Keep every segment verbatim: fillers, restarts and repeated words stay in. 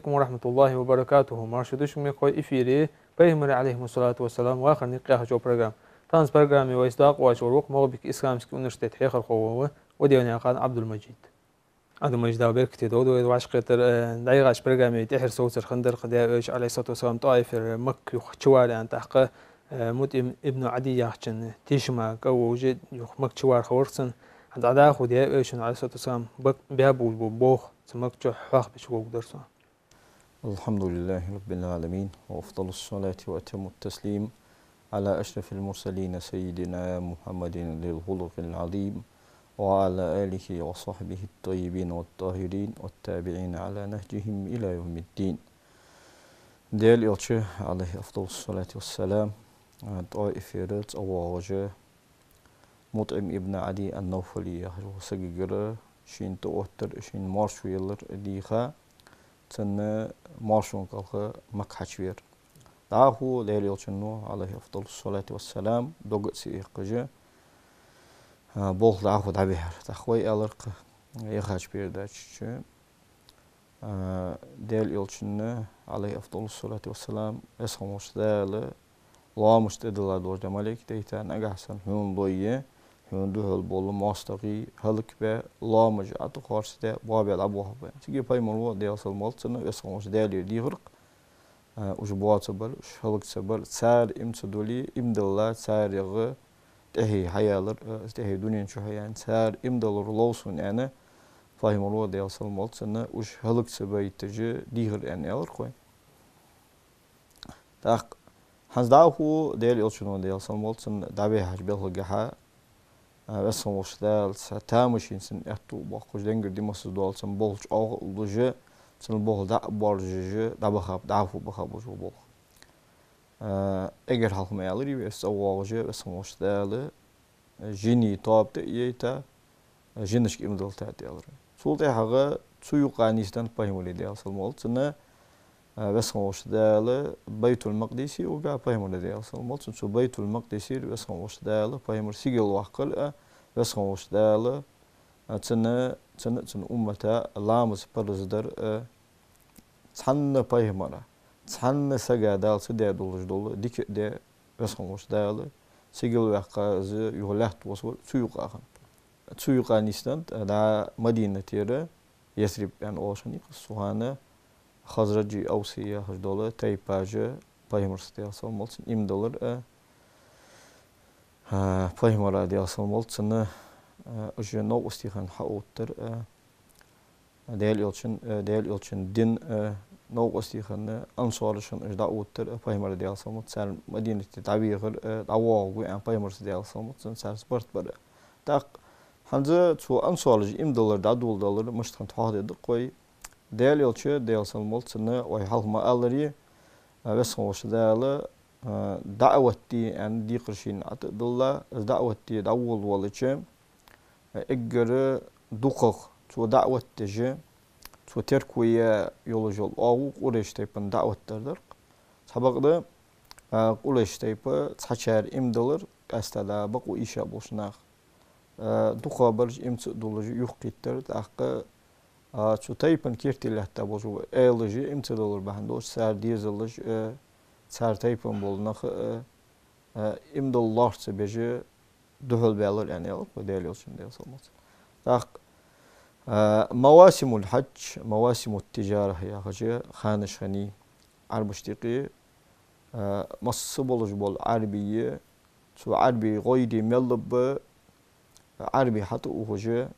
Алейкум ва рахматуллахи ва баракатуху. Марша душмекхой эфире Пайхамара, алейхиму салату ва салам, вахар никъ яхача программа. Танца программе вайца дакъа вач вар вукх МагӀалбика исламский университет хьехархо ва, ва девнякъан Абдул-Мажид. Абдул-Мажид, Дала беркате долда вай вӀашагӀкхетар, э, дӀайгӀача программе тӀехьара совцар хиннадар-кх, Даьла Элча, алейхиссалату вассалам, ТӀоифера Макка юха чувале аьнна тӀаккха, э, МутӀим ибн Ӏади яхачун тешама кӀал вовжа юха Макка чувар хаварх цун. ХӀанз дӀахо Даьла Элчан, алейхиссалату вассалам, бак-, баьб бу болх, цу Макка чу хьоахабеш вовргдар сона. الحمد لله رب العالمين، وأفضل الصلاة وأتم التسليم على أشرف المرسلين سيدنا محمد ذي الخلق العظيم، وعلى آله وصحبه الطيبين الطاهرين والتابعين على نهجهم إلى يوم الدين. Даьла Элча, алейхи афдалу салату вассалам, а, ТӀоифера цӀавоагӀаш МутӀим ибн Ӏади ан-Навфали яхаш вола сагагара шийна тӀаоттар, шийна маршо ялар дийха, цун маршон кӀалха Макка хьачувера. ДӀахо Даьла Элчано, алейхи афдалу салату вассалам, дог а ца эккхаш, а, болх дӀахо дӀабихьар. ТӀаккха вай аьлар-кх яхача передаче чу, а, Даьла Элчанна, алейхи афдалу салату вассалам, Веза хинна волча Дала лоамаш тӀадилла долаш да малейк дайта, нагахьа санна хьона лой е, хьона духьал бола моастагӀий хӀалакбе, лоамаш ӀотӀахоарцаде, боабе дӀабохабе. Цига Пайхамаро, Даьла салам хилда цунна, Веза хинна волча Даьлагара дийхар-кх, а, уж боацабар, уж хӀалак ца бар, цар иман ца дуле, иман дилла, царех тӀехье хьаялар, а, тӀехье дунен чу хьаяьнна, цар иман диллар лов сона аьнна, Пайхамаро, Даьла салам хилда цунна, уж хӀалак ца байташ дийхар аьнна аьлар-кх вай. ТӀаккха хӀанз дӀахо Даьла Элчано, Даьла салам хилда цунна, дӀабихьача белхагахьа, а, Веза хинна волча Дала цхьа тамашийна цунна аьттув боаккхаш, денгара димасаз дола цун болх чӀоагӀа а луш, цун болх дӀа а боаржаш, дӀабахаб, дӀахо бахаб уж болх. А, эггара хьалха ма аьларий вай, из цӀавоагӀаш, Веза хинна волча Дала жиний тоаба тӀа а яйта, жинашка иман диллад аьлар. Цул тӀехьагӀа цу юкъа нийсденнад Пайхамара, Даьла салам хилда цунна, а, Веза хинна волча Дала Байтул-Макъдисе вуга Пайхамар, Даьла салам хилда цунна, цу Байтул-Макъдисера Веза хинна волча Дала Пайхамар сигала ваккхар, а, Веза хинна волча Дала, а, цунна, цунна, цун уммата ламаз парз дар, а, цхьанне пайхамара, цхьанне сага Дала ца даь долаш дола дика а даь, Веза хинна волча Дала сигала ваьккха, из юха лаьтта воссавар цу юкъа хиннад. Цу юкъа нийсденнад, а, дӀа Мадинатера, Ясриб аьнна оалаш хиннай-кх из, цу хана Хазраджий, Авсий яхаш дола тайпаш Пайхамарца, Даьла салам хилда цунна, иман диллар, а, а, Пайхамара, Даьла салам хилда цунна, а, уж новкъостий хинна хьаоттар, а, Даьла Элчан, э, Даьла Элчан дин, э, новкъостий хинна, ансараш хинна уж дӀаоттар, э, Пайхамара, Даьла салам хилда цунна, цар Мадинате дӀавехар, э, дӀавоагӀаргва аьнна, Пайхамарца, Даьла салам хилда цунна, царца барт бар. ТӀаккха хӀанз цу ансараша иман диллар дӀадоладалар мишта хиннад хьоахадергда-кх вай. Даьла Элча, Даьла салам хилда цунна, вай хьалха ма аллара, э, Веза хинна волча Дала, э, даӀват де аьнна декхар шийна ӀотӀадилла, из даӀват де дӀаволавелча, эггара дукхагӀа цо даӀват деш, цо терко яь йолаш йола оагӀув Къурайш тайпан даӀват дар дар-кх. Цхьабакъда, а, Къурайш тайпа цхьачар иман диллар, къаьстта дӀа бокъо ийша болаш нах. А, дукхагӀбараш иман ца а дуллаш юхакхийттар, тӀаккха, а, цу тайпан керте лаьтта болаш бола аьлаш иман ца диллар бахьан долаш, цар дезалаш, а, цар тайпан бола нах, а, а, иман дилла лоархӀ ца беш, духьалбаьлар аьнна аьлар-кх вай Даьла Элчано, Даьла салам хилда цунна. ТӀаккха, а, мавасимул хьадж, мавасимут тиджара яхаш ханаш хиннай Ӏарбашта юкъе, а, масса болаш бола Ӏарбий, цу Ӏарбий гӀайре мел ба, Ӏарбий хьатӀаухаш,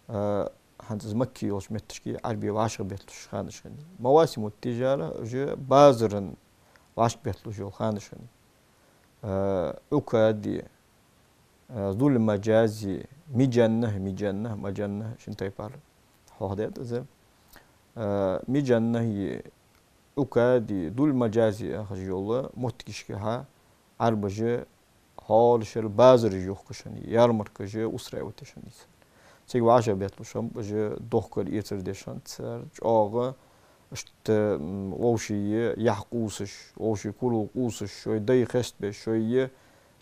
а, хӀанз из Макка йолча метташка Ӏарбий вӀашагӀбетталуш ханаш хиннай. Мавасимут тиджара, уж базара вӀашагӀбетталуш йола ханаш хиннай. А, Ӏукади, а, Зул-Мажази, Мижаннахь, Мижаннахь, Мажаннахь шин тайпара хьоахадаьд из. А, Мижаннахьи, Ӏукади, Зул-Мажази яхаш йола моттигашкахьа Ӏарбаша хьалхашкара базараш йохкаш хиннай, ярмаркаш устраивать деш хиннай цар. Цига вӀашагӀбетталуш хиннаб уж, дохкар-эцар деш хиннад цар, чӀоагӀа иштта, м, вӀаший яхь къувсаш, вӀаший курал къувсаш, шоай дай хестабеш, шоай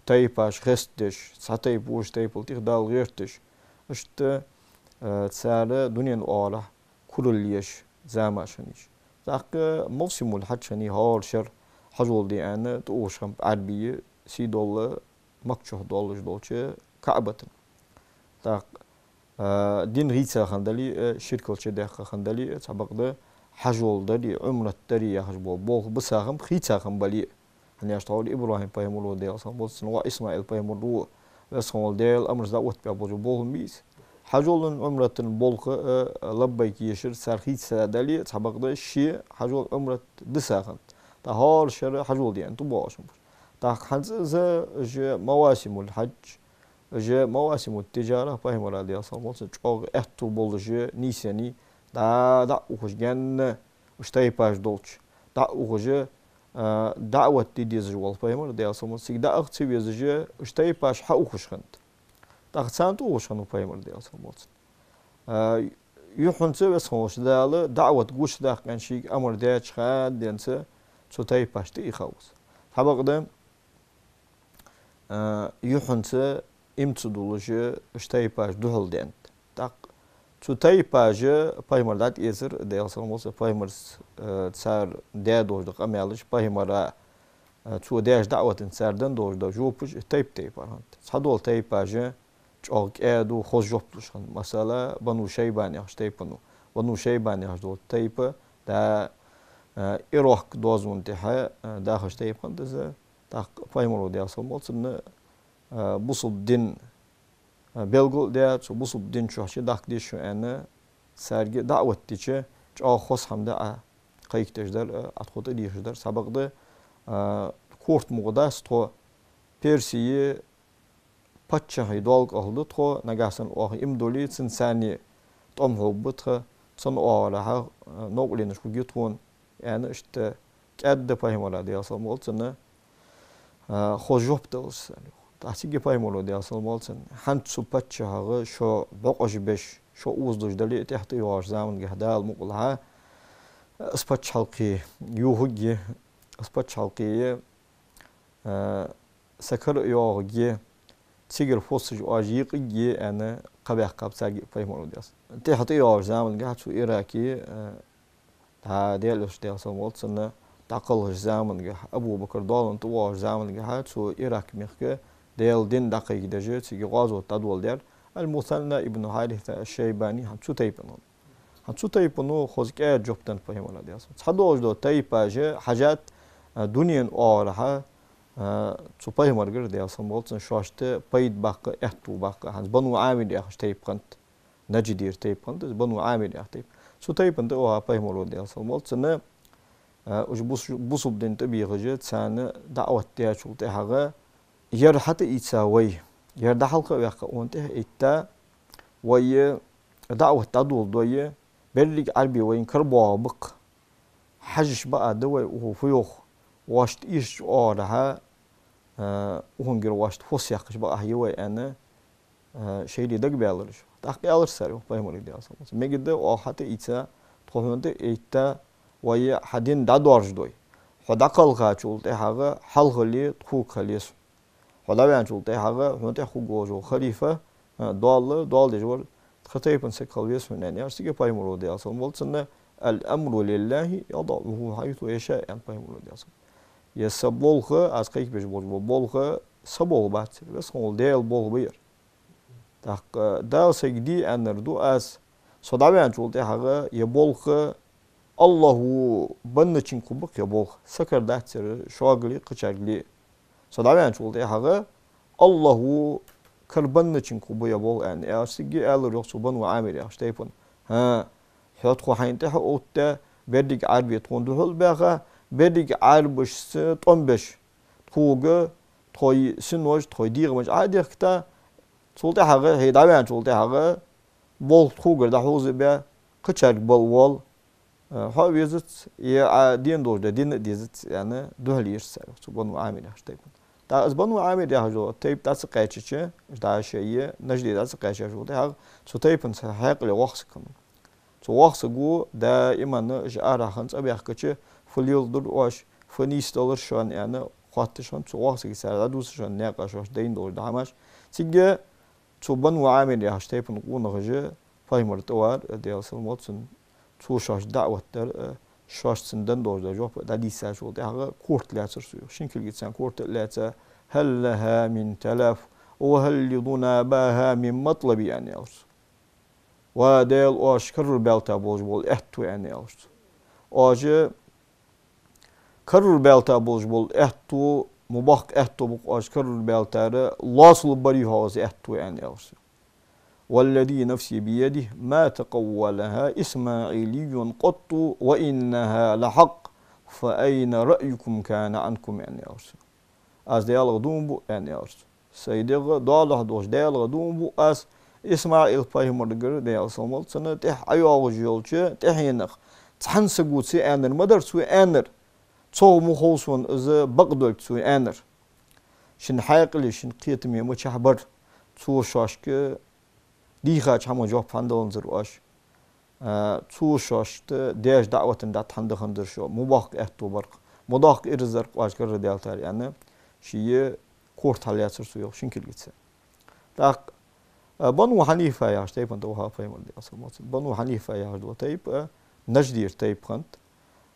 тайпаш хестадеш, цхьа тайпа вокх тайпал тӀехдала гӀерташ, иштта, э, цар дунен оагӀорахьа курал еш замаш хиннай уж. ТӀаккха мавсимул хьадж хиннай хӀара шера хьажол де аьнна тӀаухаш хиннаб Ӏарбий, сий долаш Макка чу долаш долча КаӀбатана. ТӀаккха, а, дин хийца хинна дале а, ширкал чудоаккха хинна дале а, цхьабакъда хьажол дари, Ӏумрат дари яхаш бола болх биса хиннаб, хийца хинна бале а. ХӀана аьлча тхьовра ИбрахӀим пайхамар ва, Даьла салам хилда цунна, ва ИсмаӀил пайхамар ва, Веза хинна вола Даьла амарца дӀаоттабаь болаш бола болх ма бий из. Хьажолан Ӏумратан болх а, а, лаббайк ешар цар хийца дале а, цхьабакъда ший хьажол, Ӏумрат диса хиннад. ТӀаккха хӀара шера хьажол де аьнна тӀабоагӀаш хиннаб уж. ТӀаккха хӀанз из уж мавасимул хьадж, уж мавасимут тиджара пайхамара, Даьла салам хилда цунна, чӀоагӀа аьттув болаш нийсъеннай, дӀа, дӀа а ухаш гаьна уж тайпаш долча, дӀа а ухаш, а, даӀват де дезаш вола пайхамар, Даьла салам хилда цунна, цига дӀа а ца везаш, уж тайпаш хьаухаш хиннад. ТӀаккха царна тӀаухаш хиннав пайхамар, Даьла салам хилда цунна. А, юххьанца Веза хинна волча Дала даӀват гучадаккха аьнна шийга амар даьча хана денз цу тайпашта тӀаийхав из. Цхьабакъда, а, юххьанца иман ца дуллаш уж тайпаш духьалдаьннад. ТӀаккха цу тайпаша пайхамар дӀатӀаэцар, Даьла салам хилда цунна, пайхамарца, а, цар даь долаш дола къамаьлаш, пайхамара, а, цо даьча даӀватанца цар денна долаш дола жопаш тайп-тайпара хиннад. Цхьадола тайпаша чӀоагӀа кӀаьда, хоза жоп луш хиннад. Масала, Бану Шайбан яхаш тайпан ва. Бану Шайбан яхаш дола тайпа, да, а, Иракъ доазон тӀа, а, дахаш тайпа хиннад из. ТӀаккха пайхамара, Даьла салам хилда цунна, а, бусалба дин, а, белгал а даь, цу бусалба дина чу чудаккха деза шо аьнна, царга даӀват дича, чӀоагӀа хоза хӀама да Ӏа кхайкадеш дар, а, Ӏа тхо тӀадийхаш дар. Цхьабакъда, а, корта мукъа дац тхо, Персий паччахьа доал кӀалхарда тхо, нагахьа санна оаха иман дуле, цунца царна тӀом хьабергба тха, цун оагӀорахьа, а, новкъарлонаш хургья тхона, аьнна, иштта кӀаьда пайхамара, Даьла салам хилда цунна, а, хоза жоп далаш цар. ТӀаккха цига пайхамара, Даьла салам хилда цунна: хӀанз цу паччахьага шо бӀокъаш беш, шо озадеш дале а, тӀехьа тӀайоагӀача заманга Дала мукъалахь, из паччахьалкхе йохаргья, из паччахьалкхе, а, са кара а йоагӀаргья, цигара фусаш оаш екъаргья, аьнна, кхаъ баьккхаб царга пайхамара, Даьла салам хилда цунна. ТӀехьа тӀайоагӀача заманга цу Иракъе, а, дӀа Даьла Элча, Даьла салам хилда цунна, дӀакхалхача заманга, Абу Бакр доалан тӀавоагӀача заманга цу Иракъ мехка Даьла дин дӀакхайкадеш, цига гӀазот дӀадоладаьр Аль-Мусанна ибн Хьариса аш-Шайбани, хӀанз цу тайпан ва. ХӀанз цу тайпано хоза кӀаьда жоп деннад пайхамара, Даьла салам хилда цунна. Цхьадолаш дола тайпаша хьажат, а, дунен оагӀорахьа, а, цу пайхамарагара, Даьла салам хилда цунна, шоашта пайда баккха, аьттув баккха. ХӀанз Бану Ӏамир яхаш тайпа хиннад, Надждера тайпа хиннад из, Бану Ӏамир яха тайпа. Цу тайпан тӀа оаха пайхамара, Даьла салам хилда цунна, а, уж бус-, бусалба дина тӀабехаш, царна даӀват даьчул тӀехьагӀа, ер хьатӀаийца вай, ер дӀахьалха а ваьккха, укхунна тӀехьа а этта, вай даӀват дӀадоладой, берригаш Ӏарбий вайна кара боагӀа ба-кх. Хьажаш бакъахьа да вай, укхо фу йоах, воашта эшача оагӀорахьа, а, укхунгара воашта фос яьккхача бакъахьа я вай, аьнна, а, шоайла дагабаьлар уж. ТӀаккха аьлар цар, йоах, пайхамарга, Даьла салам хилда цунна: мегаргда оаха хьатӀаийца, тхо хьона тӀа а этта, вай хьа дин дӀадоаржадой. Хьо дӀакхалхачул тӀехьагӀа хьалхале тхога хила еза хьо. Хьо дӀаваьнначул тӀехьагӀа хьона тӀехьа хургволаш вола халифа, а, доал, доал деш вар тха тайпан саг хила веза хьона, аьнна, аьлча, цига пайхамара, Даьла салам хилда цунна: «الأمر لله يضعه حيث يشاء», аьннад пайхамара, Даьла салам хилда цунна. Ер са болх, аз кхайкабеш болаш бола болх са болх бац ер, Веза хинна волча Даьла болх ба ер. ТӀаккха Дала сайга де аьннар да аз, со дӀаваьнначул тӀехьагӀа ер болх АллахӀа бенначунга хургба-кх ер болх, са кара дац ер шугара а, кхычарга а. Со дӀаваьнначул тӀехьагӀа АллахӀа кара бенначунга хургба ер болх, аьнна, аьлча, цига аьлар, йоах, цу Бану Ӏамир яхача тайпано: хӀа, хьо тхо хьайна тӀехьа оттадаь, берригаш Ӏарбий тхона духьал а баьха, берригаш Ӏарбашца тӀом беш, тхога тхоай синош, тхоай догӀамаш Ӏо а дехкийтта, цул тӀехьагӀа, хьо дӀаваьнначул тӀехьагӀа болх тхогара дӀахьувзабаь, кхычарга бала воал, а, хьо а везац, е Ӏа дена долаш дола дин а дезац, аьнна, духьале еш цар, йоах, цу Бану Ӏамир яхача тайпано. ТӀаккха из Бану Ӏамир яхаш дола тайпа дӀа ца кхаьчача, уж дӀа-шоай Наджде дӀа ца кхаьчачул тӀехьагӀа, цу тайпан цхьа хьаькъале воккха саг хиннав. Цу воккхача саго даиман уж арахьа хинна цӀабаьхкача: «Фу леладир оаш, фу нийсделар шоана?» — аьнна, хоатташ хиннад. Цу воккхача сага цар дӀадувцаш хиннад наькъа шоашта дайна долаш дола хӀамаш. Цига цу Бану Ӏамир яхача тайпан къонахаша пайхамара тӀавар, Даьла салам хилда цунна, цо шоашта даӀват дар, а, Шоашта цунна денна долаш дола жоп дӀадийцачул тӀехьагӀа корта лаьцар цо, йоах. Шин кулгаца корта а лаьца: «هل لها من تلف وهل لذنابها من مطلب», аьнна аьлар цо. «Ва Даьла, оаш карарбаьлта болаш бола аьттув», аьнна аьлар цо. «Оаш карарбаьлта болаш бола аьттув, ма боккха аьттув ба-кх оаш карарбаьлтар, лоацалургбарий-хьогӀ из аьттув», аьнна аьлар цо. «والذي نفسي بيده ما تقولها إسماعيلي قط وإنها لحق، فأين رأيكم كان عنكم», аьнна аьлар цо. «Аз Даьлах дув буъ», аьнна аьлар цо. «Сай дегӀ долахь долаш Даьлах дув буъ аз, Исмаил пайхамаргара, Даьла салам хилда цунна, тӀехьа ӀойоагӀаш йолча тӀехьенах цхьан саго ца аьннар ма дар цо аьннар. Цох ма хов сона из бакъдолга цо аьннар. Шун хьаькъале, шун кхетаме ма чахьбар цо шоашка дийхача хӀаман жоп хӀана даланзар оаш. А, цо шоашта деш даӀватан даьтта хӀана даханзар шо, ма боккха аьттув бар-кх, ма доккха ираз дар-кх оаш карардаьлтар», аьнна, ший корта хьаллаьцар цо, йоах, шин кулгаца. ТӀаккха, а, Бану Хьанифа яхача тайпан тӀа вахав пайхамар, Даьла салам хилда цунна. Бану Хьанифа яхаш дола тайпа, а, Наждера тайпа хиннад.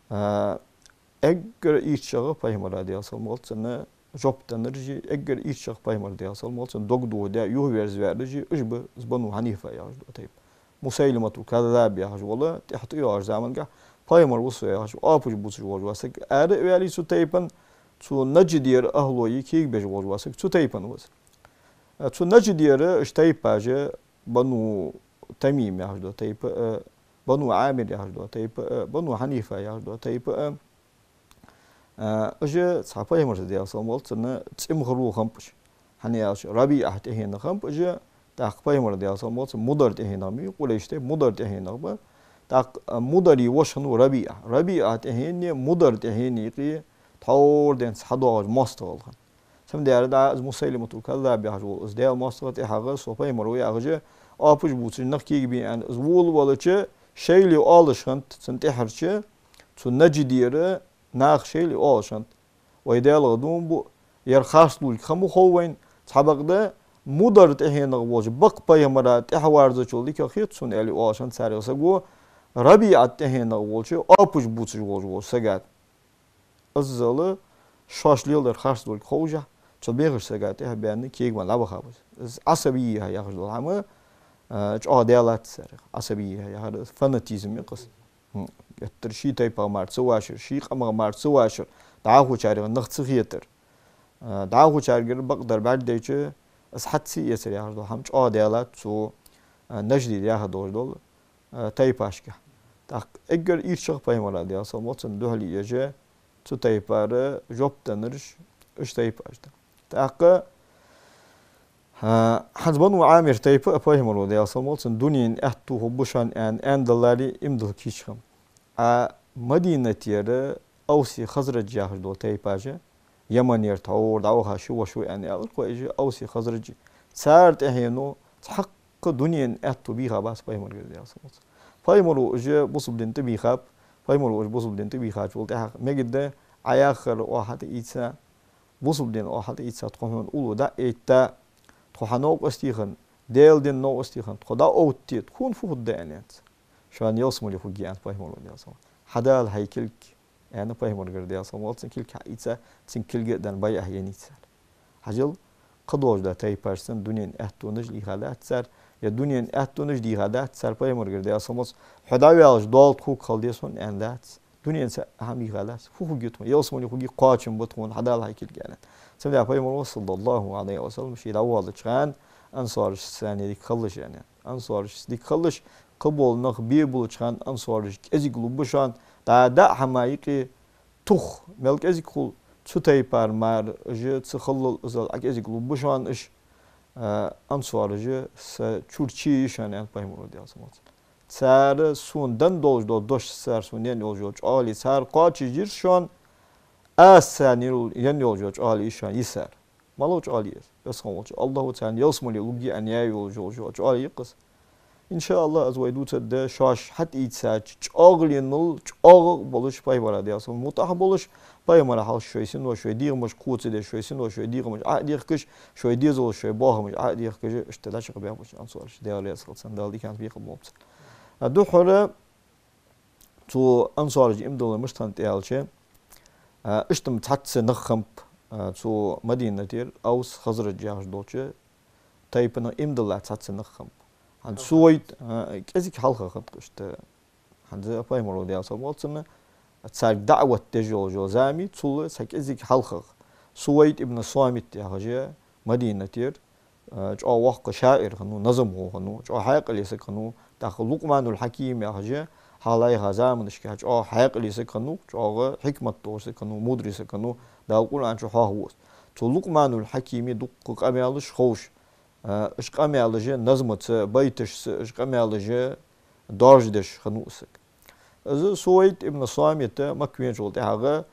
А, эггара ийрчагӀа пайхамара, Даьла салам хилда цунна, жоп деннараш а, эггара ийрчагӀа пайхамара, Даьла салам хилда цунна, дог дохадаь, юхаверзаваьраш а уж ба, из Бану Хьанифа яхаш дола тайпа. Мусайлиматул Каззаб яхаш вола, тӀехьа тӀайоагӀача замангахь пайхамар ва со яхаш, оапаш бувцаш волаш вола саг ара а ваьле цу тайпан, цу Наждера ахӀлой кегабеш волаш вола саг цу тайпан ва из. Цу Наждера уж тайпаш, Бану Тамим яхаш дола тайпа а, Бану Ӏамир яхаш дола тайпа а, Бану Хьанифа яхаш дола тайпа а, а, уж цхьа пайхамарца, Даьла салам хилда цунна, цӀимхаро хиннаб уж. ХӀана аьлча РабиӀа тӀехьенах хиннаб уж, тӀаккха пайхамара, Даьла салам хилда цунна, Мудар тӀехьенах ма вий, Къурайш тайпа Мудар тӀехьенах ба. ТӀаккха, а, Мудари воша хиннав РабиӀа. РабиӀа тӀехьене, Мудар тӀехьене юкъе тхьовра денз хьадоагӀаш моастагӀал хиннад. Цамдера дӀа из Мусайлиматул Каззаб яхаш вола из Даьла моастагӀа тӀехьагӀа со пайхамар ва яхаш, оапаш бувцаш нах кегабе аьнна, из волавелча, шоайла оалаш хиннад цунна тӀехьарча, цу Наждера наха шоайла оалаш хиннад: «Вай Даьлах дув буъ, ер харц долга ха ма хов вайна, цхьабакъда Мудар тӀехьенах волча бакъ пайхамара тӀехьаварзачул дикагӀа хет сона», аьле оалаш хиннад царех саго, РабиӀа тӀехьенах волча оапаш бувцаш волаш волча сага. Иззал шоаш леладер харц долга ховшехь, цу бехача сага тӀехьа баьнна кегабенна дӀабахаб из. Из Ӏасабийя яхаш дола хӀама, а, чӀоагӀа даьлац царех. Ӏасабийя яхар фанатизм я-кх из. Хм, геттара ший тайпах мара ца вашар, ший къамах мара ца вашар, дӀахочарех нах ца хетар. А, дӀахочаргара бакъдар бӀаргадайча, из хьа ца эцар яхаш дола хӀама чӀоагӀа даьлац цу, а, Наждера яха долаш дола, а, тайпашка. ТӀаккха эггара ийрчагӀа пайхамара, Даьла салам хилда цунна, духьале еш, цу тайпара жоп деннараш уж тайпаш да. ТӀаккха, а, хӀанз Бану Ӏамир тайпа а пайхамара, Даьла салам хилда цунна, дунен аьттув хургба шоана аьнна, аьнна даларе, иман дилла кийча хиннаб. А Мадинатера Авси Хазрадж яхаш дола тайпаш, Яманера тхьовра дӀаваха ши воша ва аьнна аьлар-кх вай уж, Авси Хазрадж. Цар тӀехьено цхьаккха дунен аьттув бийхабац пайхамаргара, Даьла салам хилда цунна. Пайхамаро уж бусалба дина тӀабийхаб, пайхамаро уж бусалба дина тӀабийхачул тӀехьагӀа мегаргда: «Ӏа яхар оаха хьатӀаийца, бусалба дин оаха хьатӀаийца, тхо хьона уллув дӀа а этта, тхо хьа новкъостий хинна, Даьла дина новкъостий хинна, тхо дӀаоттаде, тхона фу хургда?» аьнна, аьннад цар. «Шоана ялсмале хургья», аьннад пайхамаро, Даьла салам хилда цунна. «Хьадала хьай кулг», аьнна, пайхамаргара, Даьла салам хилда цунна, кулг хьаийца, цунга кулга а денна, байӀа еннай цар. Хьажал, кхыдолча тайпашца дунен аьттонаш лийха дац цар, е дунен аьттонаш дийха дац цар пайхамаргара, Даьла салам хилда цунна. «Хьо дӀаваьлча доал тхога хила деза хьона», аьнна дац. Дуненца хӀама йийха дац. Фу хургья тхона? Ялсмале хургья, кхоачам ба тхона, хьадала хьай кулг, аьнна. Цамдера пайхамаро, саллаллахӀу Ӏалайхи ва саллам, ше дӀавоалача хана ансарашца цхьана дика хилалаш, аьнна. Ансарашца дика хилалаш, кхыбола нах бе болча хана ансараш кӀезига лургба шоана, дӀа-дӀа хӀама юкъе тух мел кӀезига хул, цу тайпара мара уж ца хилалал, иззал Ӏа кӀезига лургба шоана уж, а, ансараш са чура чу я шоана, аьннад пайхамаро, Даьла салам хилда цунна. Цар сона денна долаш дола дош, цар сона енна йолаш йола чӀоагӀо, цар кхоачашйир шоана, аз царна енна йолаш йола чӀоагӀо я шоана йисар. Малав чӀоагӀо из? Веза хинна волча АллахӀа царна ялсмале лургья аьнна яь йолаш йола чӀоагӀо я-кх из. ИншааллахӀ, аз вай дувцаргда, шоаш хьатӀаийцача чӀоагӀонал чӀоагӀа болаш, пайхамара, Даьла салам хилда цунна, мутӀахь болаш, пайхамара хьалха шоай сино шоай дегӀамаш кхоачадеш, шоай сино шоай дегӀамаш Ӏо а дехкаш, шоай дезалаш шоай боахамаш Ӏо а дехкаш, иштта дӀачакхбаьб уж ансараш, Даьла раьза хилва царна, Дала диканца бекхам болба царна. А духхьара Цу ансараша иман диллар мишта хиннад аьлча, а, иштта-м цхьацца нах хиннаб, а, цу Мадинатера Авс, Хазрадж яхаш долча тайпанах иман диллар цхьацца нах хиннаб. ХӀанз Сувайд, а, кӀезига хьалха хиннад-кх иштта. ХӀанз Пайхамаро, Даьла салам хилда цунна, царга даӀват деш йолаш йола зама, цул цхьа кӀезига хьалха. Сувайд ибн Самит яхаш Мадинатера, а, чӀоагӀа воккха шаӀир хиннав, назамхо хиннав, чӀоагӀа хьаькъале саг хиннав, тӀаккха Лукъманул Хьаким яхаш, хьалхарча заманашка чӀоагӀа хьаькъале саг хиннав, чӀоагӀа хьикмат долаш саг хиннав, мудрый саг хиннав, Дала Къуръан чу хьоахаву из. Цу Лукъманул Хьакима дуккха къамаьлаш ховш, а, уж къамаьлаш назмаца, байташца, уж къамаьлаш доаржадеш хиннав из саг. Из Сувайд ибн Самит Макка веначул тӀехьагӀа,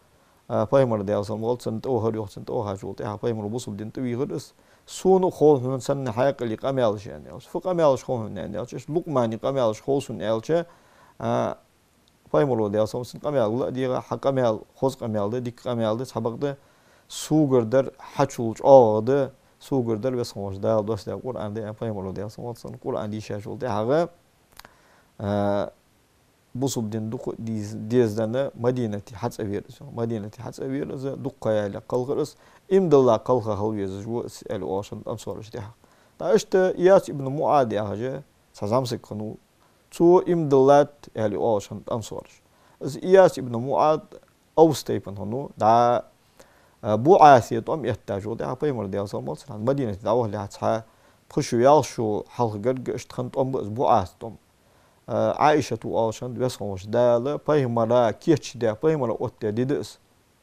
а, Пайхамара, Даьла салам хилда цунна, тӀавахар, йоах, цунна тӀавахачул тӀехьагӀа Пайхамаро бусалба дина тӀавийхар из. Сона хов хьона цунна хьаькъала къамаьлаш, аьнна, аьлча. Фу къамаьлаш хов хьона, аьнна, аьлча, иштта Лукъмана къамаьлаш хов сона, аьлча, а, Пайхамаро, Даьла салам хилда цунна, къамаьл ладийгӀа, хьа къамаьл хоза къамаьл да, дика къамаьл да, цхьабакъда согара дар хьачул чӀоагӀагӀа да, согара дар Веза хинна волча Дала доссадаь Къуръан да, аьнна, Пайхамаро, Даьла салам хилда цунна, Къуръан дийшачул тӀехьагӀа, а, бусалба дин дукха диз-, дезаденна Мадинате хьацӀавера из. Мадинате хьацӀавера из, дукха ха яле кхалхар из, иман диллар кхалха хила везаш ва из, аьле оалаш хиннад ансараша тӀехьагӀа. ТӀаккха иштта Ияс ибн МуӀаз яхаш цхьа зӀамсаг хиннав, цо иман диллад, аьле оалаш хиннад ансараша. Из Ияс ибн МуӀаз Авс тайпан хиннав, дӀа, а, БуӀасе тӀом эттачул тӀехьагӀа Пайхамара, Даьла салам хилда цунна, Мадинате дӀавахалехьа цхьа пхи шу, ялх шу хьалха гарга иштта хинна тӀом ба из, БуӀас тӀом. А, Ӏаишата оалаш хиннад, Веза хинна волча Дала Пайхамара кийчдаь, Пайхамара оттадаь ди да из.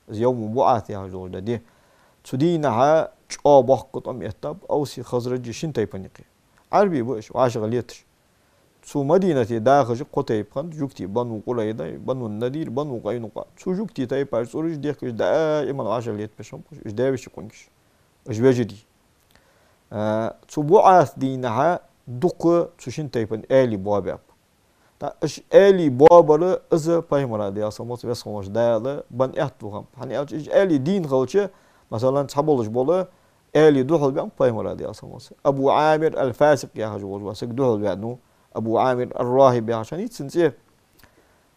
Из Йовму БуӀас яхаш долаш да ди. Цу дийнахьа чӀоагӀа боккха тӀом эттаб Авси Хазраджи шин тайпан юкъе. Ӏарбий ба уж, вӀашагӀлеташ. Цу Мадинате дахаш кхо тайпа хиннад, жугтий: Бану Къурайза, Бану Надир, Бану Къайнукъаъ. Цу жугтий тайпаша цӀераш дехкаш даиман вӀашагӀлетабеш хиннаб уж, уж даь-веший къонгаш, уж вежарий. А, цу БуӀас дийнахьа дукха цу шин тайпан аьлий боабаьб. ТӀаккха уж аьлий боабар из Пайхамара, Даьла салам хилда цунна, Веза хинна волча Дала бенна аьттув хиннаб. ХӀана аьлча, уж аьлий дийна хилча, масала, цхьаболаш бола аьлий духьалбаьннаб Пайхамара, Даьла салам хилда цунна. Абу Ӏамир аль-Фасикъ яхаш волаш вола саг духьалваьннав, Абу Ӏамир ар-Рахиб яхаш, хӀанз цун цӀи,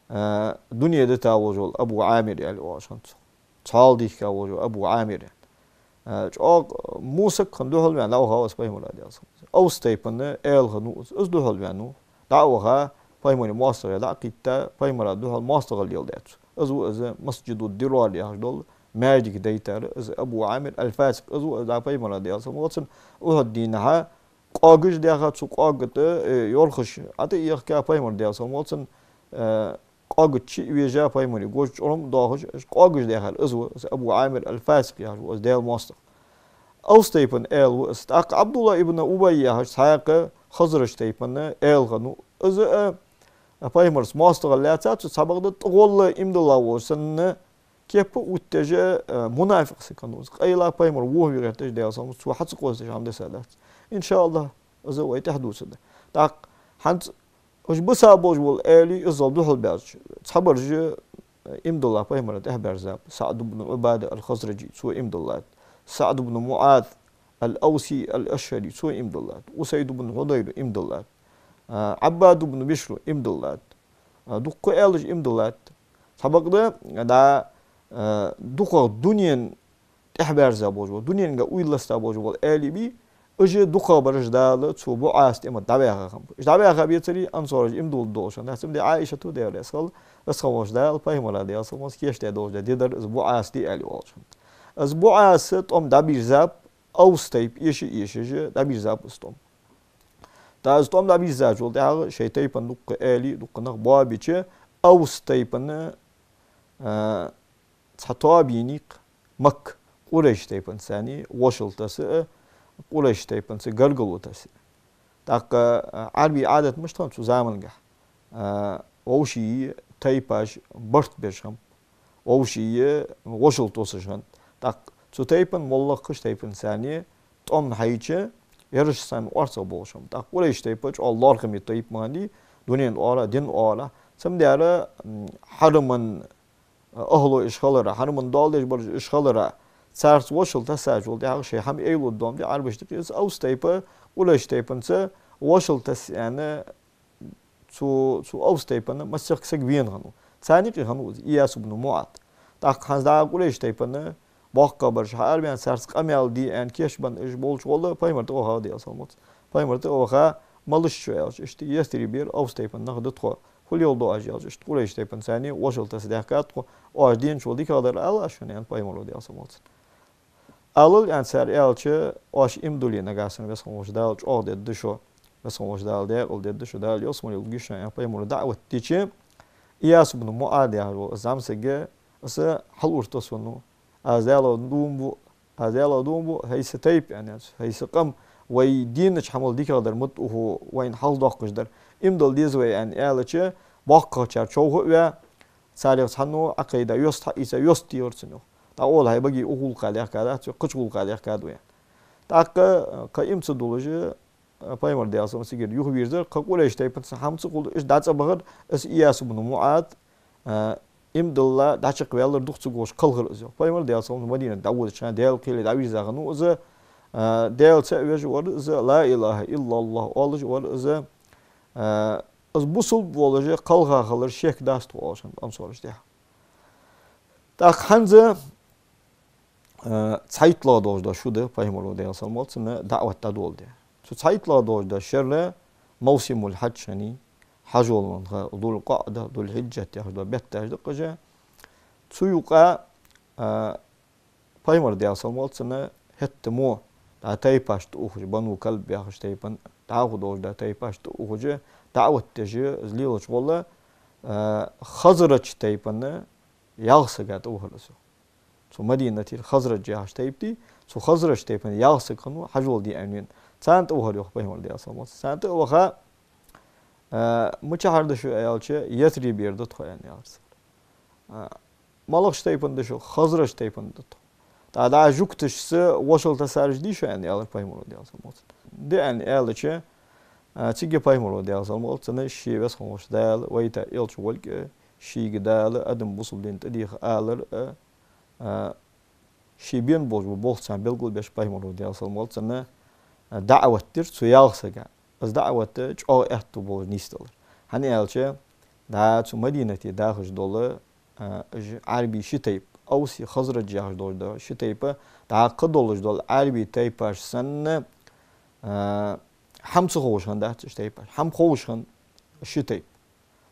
а, дуне дита волаш вола Абу Ӏамир, аьле оалаш хиннад цох. Цхьоалагӏа дийхка волаш вола Абу Ӏамир, аьнна. А, чӀоагӀа во саг хинна духьалваьнна дӀавахав из Пайхамара, Даьла салам хилда цунна. Авс тайпан аьла хиннав из, из духьалваьннав. ДӀа а ваха, Пайхамара моастагӀа дӀа а кхийтта, Пайхамара духьал моастагӀал леладаьд цо. Из ва из Масджиду Дирар яхаш дола маьждиг дайтар, из Абу Ӏамир аль-Фасикъ, из ва из дӀа Пайхамара, Даьла салам хилда цунна, Ухьуд дийнахьа къогаш даьха, цу къога тӀа, э, йорхаш ӀотӀаехка, Пайхамар, Даьла салам хилда цунна, э, къога чу а вежа, Пайхамара гож чӀорам а доахаш, къогаш даьхар из ва, из Абу Ӏамир аль-Фасикъ яхаш ва, из Даьла моастагӀа. Авс тайпан аьла ва из. ТӀаккха Ӏабдуллахь ибн Убай яхаш цхьаькха Хазрадж тайпан аьла хиннав. Из а, а, Пайхамарца моастагӀал лаьца, цу цхьабакъда тӀагӀолла иман дилла волаш санна, кепа а оттаеш, э, мунафикъ саг хиннав из. Къайла Пайхамар вохаве гӀерташ, Даьла салам хилда цунна, цо хьацӀакхоачаш хӀама десса дац. ИншааллахӀ, из а вай тӀехьа дувцаргда. ТӀаккха хӀанз уж бисаб болаш бола аьлий иззал духьалбаьлча, цхьабараш, э, иман дилла Пайхамара тӀехьабаьрзаб. СаӀд ибн Ӏубада аль-Хазраджи, цо иман диллад. СаӀд ибн МуӀаз аль-Авси аль-Ашхьари, цо иман диллад. Усайд ибн Хьудайр иман диллад. А, Ӏаббад ибн Бишр иман диллад. А, дуккха аьлаш иман диллад. Цхьабакъда, да, а, дукхагӀа дунен тӀехьабаьрза болаш бола, дуненга уйла ласта болаш бола аьлий бий, уж дукхагӀбараш Дала цу БуӀаса тӀема дӀаваьха хиннаб. Уж дӀаваьха бецаре, ансараша иман дилла долаш хиннад. Цамде Ӏайшата, Даьла раьза хилда, Веза хинна волча Дала Пайхамара, Даьла салам хилда цунна, кийчдаь долаш да ди дар из БуӀаса ди, аьле оалаш хиннад. Из БуӀаса тӀом дӀабийрзаб, Авс тайпа эша-эшаш дӀабийрзаб из тӀом. ТӀаккха из тӀом дӀабийрзачул тӀехьагӀа шоай тайпан дуккха аьлий, дуккха нах боабича, Авс тайпан, а, цхьа тоаба енай-кх Макка, Къурайш тайпанца царна вошал таса а, Къурайш тайпанца гаргало таса а. ТӀаккха, а, Ӏарбий Ӏадат мишта хиннад цу заманга? А, вӀаший тайпаш барт беш хиннаб, вӀаший вошал тосаш хиннад. ТӀаккха цу тайпан моллагӀа кхыча тайпанца царна тӀом хьайча, ераш санна орцагӀа болаш хиннаб. ТӀаккха Къурайш тайпа чӀоагӀа лоархӀаме тайпа ма хиннадий, дунен оагӀорахьа, дина оагӀорахьа. Цамдера, м, хьараман ахӀло уж хилара, хьараман доал деш бараш уж хилара, царца вошал тассачул тӀехьагӀа шоай хӀама эйлургдола ма дий Ӏарбашта юкъе, из Авс тайпа Къурайш тайпанца вошал тасса аьнна, цу, цу Авс тайпан массехк саг вена хиннав. Царна юкъе хиннав из Ияс ибн МуӀад. ТӀаккха хӀанз дӀа Къурайш тайпан боккхагӀбараш хьаарабаьнна, царца къамаьл де аьнна кийчбенна уж болча гӀолла, пайхамар тӀавахав, Даьла салам хилда цунна. Пайхамар тӀаваха, малаш да шо аьлча, иштта Ясрибера Авс тайпан нах да тхо. Фу леладу оаш аьлча, иштта Къурайш тайпан царна вошалла таса даьхкад тхо, оаш деначул дикагӀдар ала оаш шоана, аьннад пайхамара, Даьла салам хилда цунна. Алал, аьннад цар, аьлча, оаш иман дулле, нагахьа санна Веза хинна волча Дала чӀоагӀдергда шо, Веза хинна волча Дала даькъала дергда шо, Дала ялсмале лургья шоана, аьнна, пайхамара даӀват дича, Ияс ибн МуӀад яхаш вола из зӀамсаг, из хьалуртӀа сона, аз Даьлах дув буъ, аз Даьлах дув буъ, хӀай са тайпа, аьннад цо, хӀай са къам, вай денача хӀамал дикагӀдар ма да укхо вайна хьалхадоаккхаш дар. Иман дилла деза вай, аьнна, аьлча, боккхагӀчар човха а ваь, царех цхьанне Ӏокхайда йост хьаийца, йост техар цунна, йоах. ДӀаоал хьай баге, укх гӀулакха лехкадац вай, кхыча гӀулакха лехкад вай, аьнна. ТӀаккха, кхы иман ца дуллаш, пайхамар, Даьла салам хилда цунна, цигара юхавийрзар, кхы Къурайш тайпанца хӀама ца хулда, иштта дӀа цӀабахар, из Ияс ибн МуӀад, а, иман дилла дӀачакхваьлар, дукха ца гуш кхалхар из, йоах. Пайхамар, Даьла салам хилда цунна, Мадинате дӀаводача хана, Даьла кхеле дӀавийрза хиннав из, а, Даьла цаӀ веш вар из, ла илахӀа иллаллахӀ оалаш вар из, а, из бусалба волаш кхалха хилар шек дац тхо, оалаш хиннад ансараша тӀехьа. ТӀаккха хӀанз, а, цхьайттлагӀа долаш дола шу да пайхамара, Даьла салам хилда цунна, даӀват дӀадоладаь. Цу цхьайттлагӀа долаш долча шера мавсимул хьадж хиннай, хьажол ха, Зуль-КъаӀда, Зуль-Хьиджат яхаш дола бетташ да-кх уж. Цу юкъа, а, пайхамар, Даьла салам хилда цунна, хӀаьта мо дӀа тайпаш тӀаухаш, Бану Калб яхаш тайпан дӀахо долаш дола тайпаш тӀаухаш, даӀват деш из лелача гӀолла, а, Хазрадж тайпан ялх сага тӀавахар из, йоах. Цу Мадинатера Хазрадж яхаш тайпа дий, цу Хазрадж тайпан ялх саг хиннав хьажол де аьнна вена. Царна тӀавахар, йоах, пайхамар, Даьла салам хилда цунна. Царна тӀаваха, а, мичахьара да шо аьлча, Ясрибера да тхо, аьнна, аьлар цар. А, малагӀча тайпан да шо? Хазрадж тайпан да тхо. ТӀаккха дӀа жугташца вошалла тасараш дий шо, аьнна, аьлар пайхамара, Даьла салам хилда цунна. Да, аьнна, аьлча, а, цига пайхамара, Даьла салам хилда цунна, ше Веза хинна волча Дала вайта элча волга, шийга Дала адам бусалба дина тӀадеха алар, а, а, ше бена болаш бола болх царна белгалбеш, пайхамара, Даьла салам хилда цунна, а, даӀват дир цу ялх сага. Из даӀват чӀоагӀа аьттув болаш нийсделар. ХӀана аьлча, дӀа цу Мадинате дахаш дола, а, уж Ӏарбий ши тайпа, Авси Хазрадж яхаш долаш дола ши тайпа, дӀа кхы долаш дола Ӏарбий тайпаш санна, а, хӀама ца ховш хиннадац уж тайпаш. ХӀама ховш хиннад ши тайпа.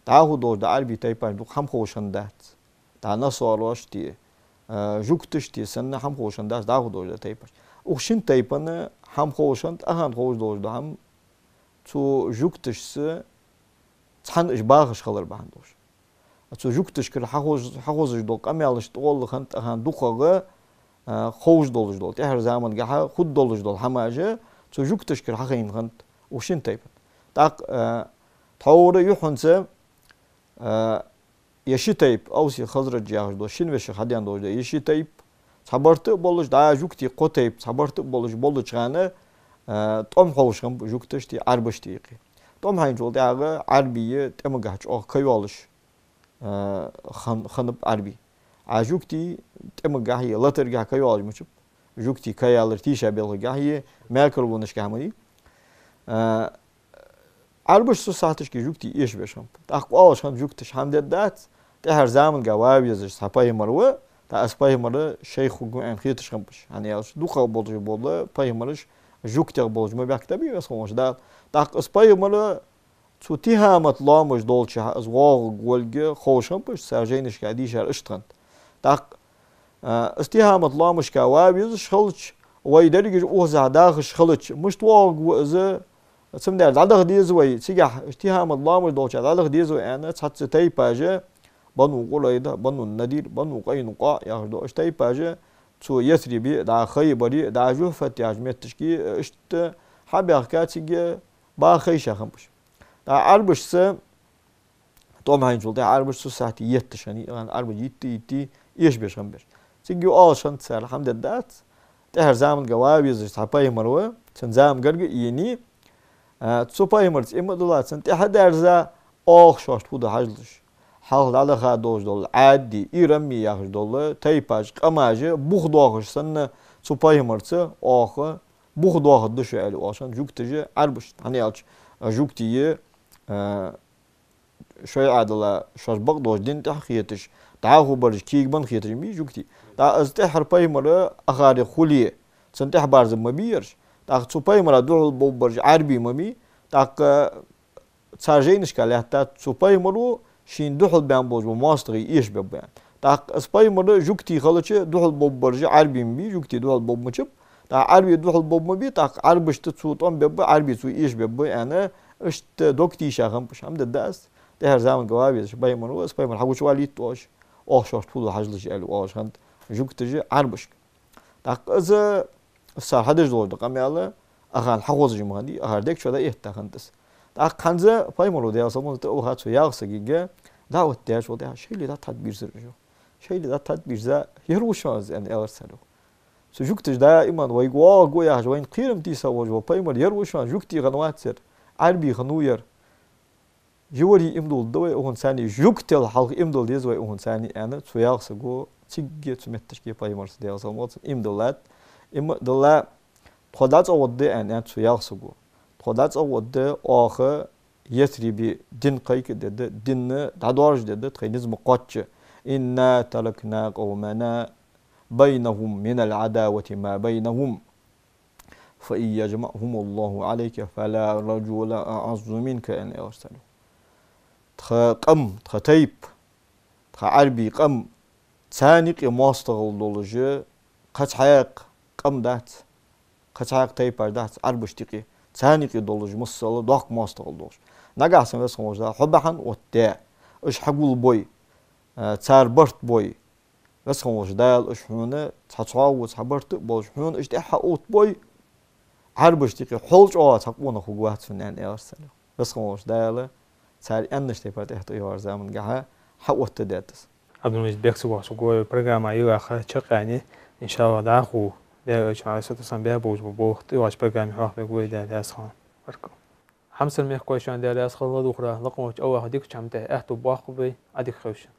ДӀахо долаш дола Ӏарбий тайпаш дукха хӀама ховш хиннадац. ДӀа насарош а, а, жугташ а санна хӀама ховш хиннадац дӀахо долаш дола тайпаш. Укх шин тайпан хӀама ховш хиннад, тахан ховш долаш дола хӀама, цу жугташца цхьана уж бахаш хилар бахьан долаш. Цу жугташкара хьахоз-, хьахозаш дола къамаьлаш тӀагӀолла хиннад тахан дукхагӀа, а, ховш долаш дола, тӀехьарча замангахьа хургдолаш дола хӀамаш цу жугташкара хьахайна хиннад укх шин тайпан. ТӀаккха, а, тхьовра юххьанца, а, ер ши тайпа, Авси Хазрадж яхаш дола, шин вешех хьадена долаш дола ер ши тайпа цхьа барт а болаш, дӀа жугтий кхо тайпа цхьа барт а болаш болча хана, а, тӀом хьош хиннаб жугташта а Ӏарбашта а юкъе. ТӀом хьайначул тӀехьагӀа Ӏарбий тӀемагахьа чӀоагӀа ка йоалаш, а, хин-, хиннаб Ӏарбий. А жугтий тӀемагахьеи латаргахьеи ка йоалаш мичаб. Жугтий ка ялар тийша белхагахьеи мекарлонашкахьеи ма дий. А, Ӏарбаша цу сахьаташка жугтий эшабеш хиннаб. ТӀаккха оалаш хиннад жугташа: хӀама дергдац, тӀехьарча заманга ваха везаш цхьа пайхамар ва, тӀаккха из пайхамар шоайх хургва аьнна хеташ хиннаб уж. ХӀана аьлча дукхагӀа болаш бола пайхамараш жугтех болаш ма баьхкабий Веза хинна волча Дала. ТӀаккха из пайхамар цу Тихамат лоамаш долча хана из воагӀаргволга ховш хиннаб уж, цар жайнашка дийшар иштта хиннад. ТӀаккха, а, из Тихамат лоамашка ваха везаш хилча, вай дерригаш укхаза дахаш хилча, мишта воагӀаргва из, цамдера дӀадаха деза вай, цигахьа Тихамат лоамаш долча дӀадаха деза вай аьнна, цхьацца тайпаша, Бану Къурайза, Бану Надир, Бану Къайнукъаъ яхаш дола уж тайпаша, цу Ясрибе а, дӀа Хайбаре а, дӀа Жухьфат яхача метташка а, иштта хьабаьхка, цига баха хайша хиннаб уж. ТӀаккха Ӏарбашца, тӀом хьайначул тӀехьагӀа Ӏарбаш цу сахьате етташ хиннай, Ӏарбаша йитта-йитта эшабеш хиннаб уж. Цига оалаш хиннад цар: хӀама дергдац, тӀехьарча заманга ваха везаш цхьа пайхамар ва, цун зама гарга а енай, а, цу пайхамарца иман а диллад, цунна тӀехьа а дерза, оаха шоашта фу да хьажалаш. Хьалха дӀадаха долаш дола Ӏади, Ирамми яхаш дола тайпаш, къамаш бух доахаш санна, цу пайхамарца оаха бух доахаргда шо, аьле, оалаш хиннад жугташа Ӏарбашта. ХӀана аьлча жугтий, а, шоай Ӏаьдала, шоаш бакъдолча дина тӀехьа хеташ, дӀахо бараш кийгабенна хеташ ма бий жугтий. ТӀаккха из тӀеххьара пайхамар акхарех хуле, цунна тӀехьа баьрзаб ма бий ераш. ТӀаккха цу пайхамара духьал болх беш бараш Ӏарбий ма бий. ТӀаккха цар жайнашка лаьттад, цу пайхамаро шийна духьал баьнна болаш бола моастагӀий эшабергба аьнна. ТӀаккха из пайхамар жугтий хилча, духьал болх беш бараш Ӏарбий ма бий, жугтий духьал болх беча. ТӀаккха Ӏарбий духьал болх ма бий, тӀаккха Ӏарбашта цо тӀом бергба, Ӏарбий цо эшабергба аьнна, иштта дог тийша хиннаб уж. ХӀама дергда аз, тӀеххьара заман гӀо везаш пайхамар ва, из пайхамар хьагучавалийта оаш, оаха шоашта хулар хьажалаш аьнна оалаш хиннад жугташа Ӏарбашка. ТӀаккха из, из цар хьадеш долаш да къамаьл, акхарна хьахозаш ма хиннадий, акхар дег чу дӀаэтта хиннад из. ТӀаккха хӀанз пайхамаро, Даьла салам хилда цунна, тӀаваха цу ялх сагага даӀват деш, валлахӀи, шоайла дӀатӀабирзар уж. Шоайла дӀатӀабирза, ер ва шоана из аьнна, аьлар цар. Цу жугташа даим вайга воагӀаргва яхаш, вайна кхерам тийса волаш вола пайхамар ер ва шоана, жугтий хиннавац ер, Ӏарбий хиннав ер. Живари иман дилла да вай укхунца, жугтел хьалха иман дилла деза вай укхунца аьнна, цу ялх саго цига цу метташка пайхамарца, Даьла салам хилда цунна, иман диллад. Иман дилла, тхо дӀа цӀа гӀоргда аьнна, аьннад цу ялх саго. Тхо дӀа цӀа гӀоргда, оаха Ясрибе дин кхайкадергда, дин дӀадоаржадергда, тхоай низ ма кхоачча. إنا تركنا قومنا بينهم من العداوة ما بينهم فإن يجمعهم الله عليك فلا رجل أعز منك, аьнна, аьлар цар. Тха къам, тха тайпа, тха Ӏарбий къам, царна юкъе моастагӀал долаш кхы цхьаккха къам дац, кхы цхьаккха тайпаш дац Ӏарбашта юкъе, царна юкъе долаш масала доккха моастагӀал долаш. Нагахьа санна, Веза хинна волча Дала, хьо бахьан оттадаь, уж хьагулбой, а, цар барт бой, Веза хинна волча Дала уж хьона цхьа цхьоагӀо, цхьа барт а болаш, хьона уж тӀехьа хьаоттабой, Ӏарбашта юкъе хьол чӀоагӀа цхьа къонах хургвац хьона, аьнна, аьлар цар. Веза хинна волча Дала цар аьннача тайпара тӀехьа тӀайоагӀача замангахьа хьаоттадаьд из. Ӏабдул-Мажид, бехк ца боаккхаш, вай программа йилла ха чакхъяьннай. ИншааллахӀ, дӀахо Даьла Элчан, Ӏалайхи ссалату вассалам, баь болаш бола болх тӀайоагӀача программе хьоахабергба вай, Даьла раьза хилва. Баркал. Хьамсара мехкахой, шоана Даьла раьза хилва ладувгӀарах. Лакха волча АллахӀа дикача хӀаман тӀа аьттув боаккхалба вай. Ӏадика хийла шун.